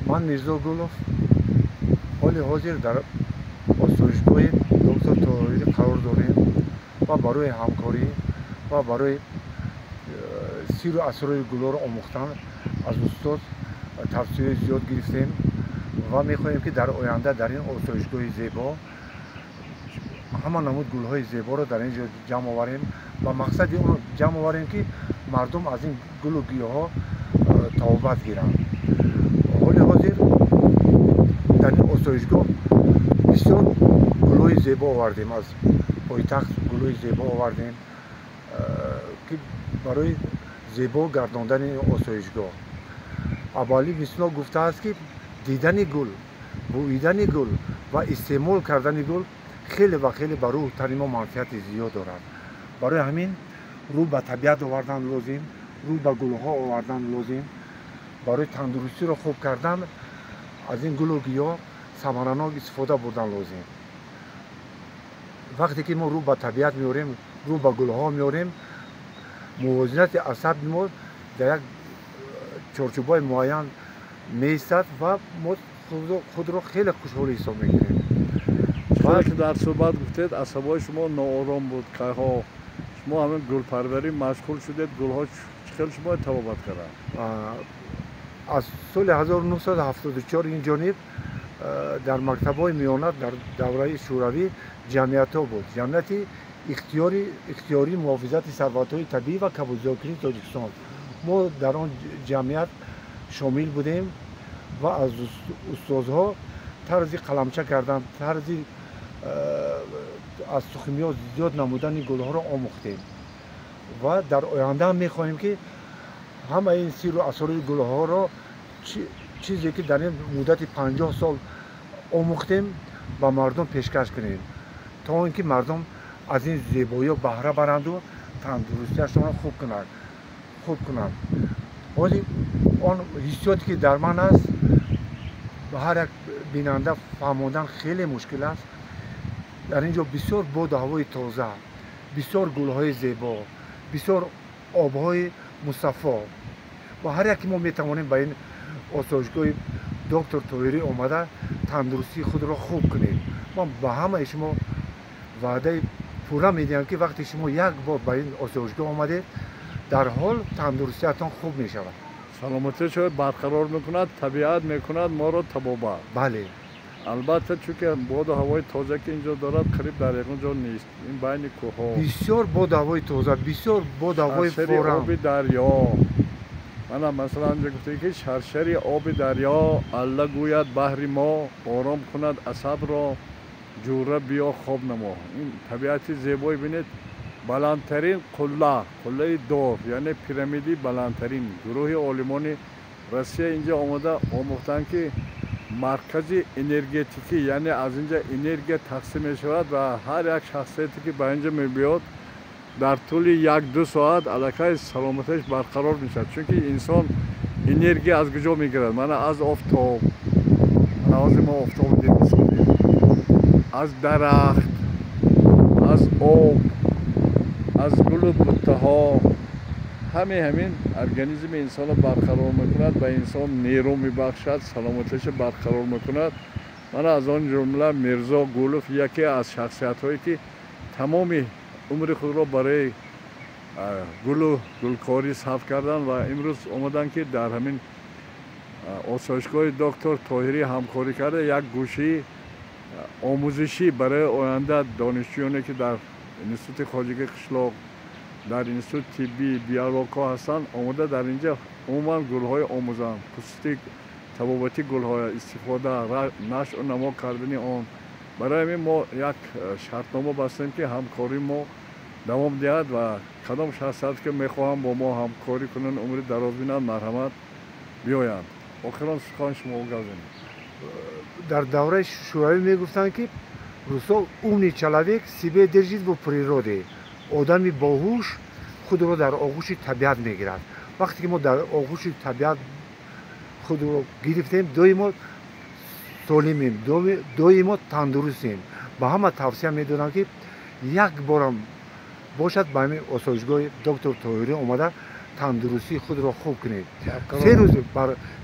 Ман Мирзо Гулов, ҳоли ҳозир дар осоишгоҳи доктор Тоҳирӣ қарор дорем ва барои ҳамкорӣ ва барои сиру асрори гулҳоро омӯхтан аз устод тавсияҳои зиёд гирифтем ва мехоҳем, ки дар оянда дар ин осоишгоҳи зебо ҳама намуд гулҳои зеборо дар ин ҷо ҷамъ оварем. Ба мақсади он ҷамъ оварем, ки мардум аз ин гулу гиёҳҳо табобат гиранд. Ҳоли ҳозир дар ин осоишгоҳ бисёр гулҳои зебо овардем, аз пойтахт гулҳои зебо овардем, ки барои зебо гардондани осоишгоҳ. Абуалӣ Мисно гуфтааст, ки дидани гул, бӯидани гул ва истеъмол кардани гул хеле ва хеле ба рӯҳу тани мо манфиати зиёд дорад. Барои ҳамин рӯ ба табиат овардан лозим, рӯ ба гулҳо овардан лозим. Барои тандурустиро хуб кардан аз ин гулу гиёҳ самаранок истифода бурдан лозим. Вақте ки мо рӯ ба табиат меорем, рӯ ба гулҳо меорем, мувозинати асаби мо дар як чорчӯбаи муайян меистад ва мо худро хеле хушҳол ҳисоб мекунем. Ки дар суҳбат гуфтед, асабҳои шумо ноором буд, кайҳо шумо ҳамин гулпарварӣ машғул шудед, гулҳо чӣ хел шумо табобат карданд? Аз соли 1974 ин ҷониб дар мактабҳои миёна дар давраи Шӯравӣ ҷамъиятҳо буд, ҷамъияти ихтиёрии муҳофизати сарватҳои табиӣ ва кабудзоркунии Тоҷикистон. Мо дар он ҷамъият шомил будем ва аз устозҳо тарзи қаламча кардан, тарзи аз тухмиҳо зиёд намудани гулҳоро омӯхтем ва дар оянда ҳам мехоҳем, ки ҳамаи ин сиру асрори гулҳоро, чизе ки дар ин муддати 50 сол омӯхтем, ба мардум пешкаш кунем, то он ки мардум аз ин зебоиҳо баҳра баранду тандурустиашонро хуб кунанд. Ҳозир он ҳиссиёте ки дар ман аст, ба ҳар як бинанда фаҳмондан хеле мушкил аст. Дар ин ҷо бисёр боду ҳавои тоза, бисёр гулҳои зебо, бисёр обҳои мусаффо ва ҳар яке мо метавонем ба ин осоишгоҳи доктор Тоҳирӣ омада, тандурустии худро хуб кунем. Ман ба ҳамаи шумо ваъдаи пурра медиҳам, ки вақте шумо як бор ба ин осоишгоҳ омадед, дар ҳол тандурустиятон хуб мешавад. Саломатиашро барқарор мекунад, табиат мекунад моро табобат. Бале. Албатта, чунки боду ҳавои тоза, ки инҷо дорад, қариб дар ягон ҷо нест. Ин байни кӯҳҳо. Бисёр боду ҳавои тоза, бисёр боду ҳавои форам. Оби дарё. Мана, масалан, инҷо гуфте, ки шаршари оби дарё алла гӯяд баҳри мо, ором кунад асабро, ҷӯра биё хоб намо. Ин табиати зебои бинед. Баландтарин қулла, қуллаи Дор, яъне пирамиди баландтарин. Гурӯҳи олимони Россия инҷо омода омӯхтанд, ки маркази энергетикӣ, яъне аз инҷа энергия тақсим мешавад ва ҳар як шахсияте, ки ба инҷа мебиёд, дар тӯли 1-2 соат аллакай саломатиаш барқарор мешавад. Чунки инсон энергия аз куҷо мегирад? Мана, аз офтоб. Мана, ҳозир мо офтоб дидем, аз дарахт, аз об, аз гулу буттаҳо. Ҳамин организми инсонро барқарор мекунад, ба инсон нерӯ мебахшад, саломатиашро барқарор мекунад. Мана, аз он ҷумла Мирзо Гулов яке аз шахсиятҳое, ки тамоми умри худро барои гулу гулкорӣ сарф карданд ва имрӯз омаданд, ки дар ҳамин осоишгоҳи доктор Тоҳирӣ ҳамкорӣ карда, як гӯшаи омӯзишӣ барои оянда донишҷӯёне, ки дар институти хоҷагии қишлоқ, дар институти тиббӣ, биологҳо ҳастанд, омода дар инҷа умуман гулҳои омӯзанд, хусусияти табобати гулҳо, истифода, нашъу намо кардани он. Барои ҳамин мо як шартнома бастем, ки ҳамкории мо давом диҳад ва кадом шахсият, ки мехоҳанд бо мо ҳамкорӣ кунанд, умри дароз бинанд, марҳамат, биёянд. Охирон сухан шумо гап занед. Дар давраи Шӯравӣ мегуфтанд, ки русо: «Умный человек себе держит в природе». Одами боҳуш худро дар оғӯши табиат мегирад. Вақте ки мо дар оғӯши табиат худро гирифтем, доимо солимем, доимо тандурустем. Ба ҳама тавсия медодам, ки як борам бошад, ба ҳамин осоишгоҳи доктор Тоҳирӣ омада. Тандурустии худро хуб кунед. 3 рӯз,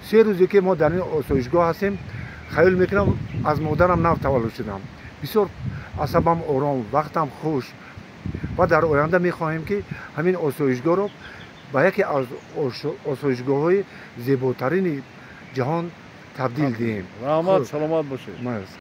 3 рӯзе ки мо дар ин осоишгоҳ ҳастем, хаёл мекунам, аз модарам нав таваллуд шудам. Бисёр асабам ором, вақтам хуш. Ва дар оянда мехоҳем, ки ҳамин осоишгоҳро ба яке аз осоишгоҳҳои зеботарини ҷаҳон табдил диҳем. Раҳмат, саломат бошед.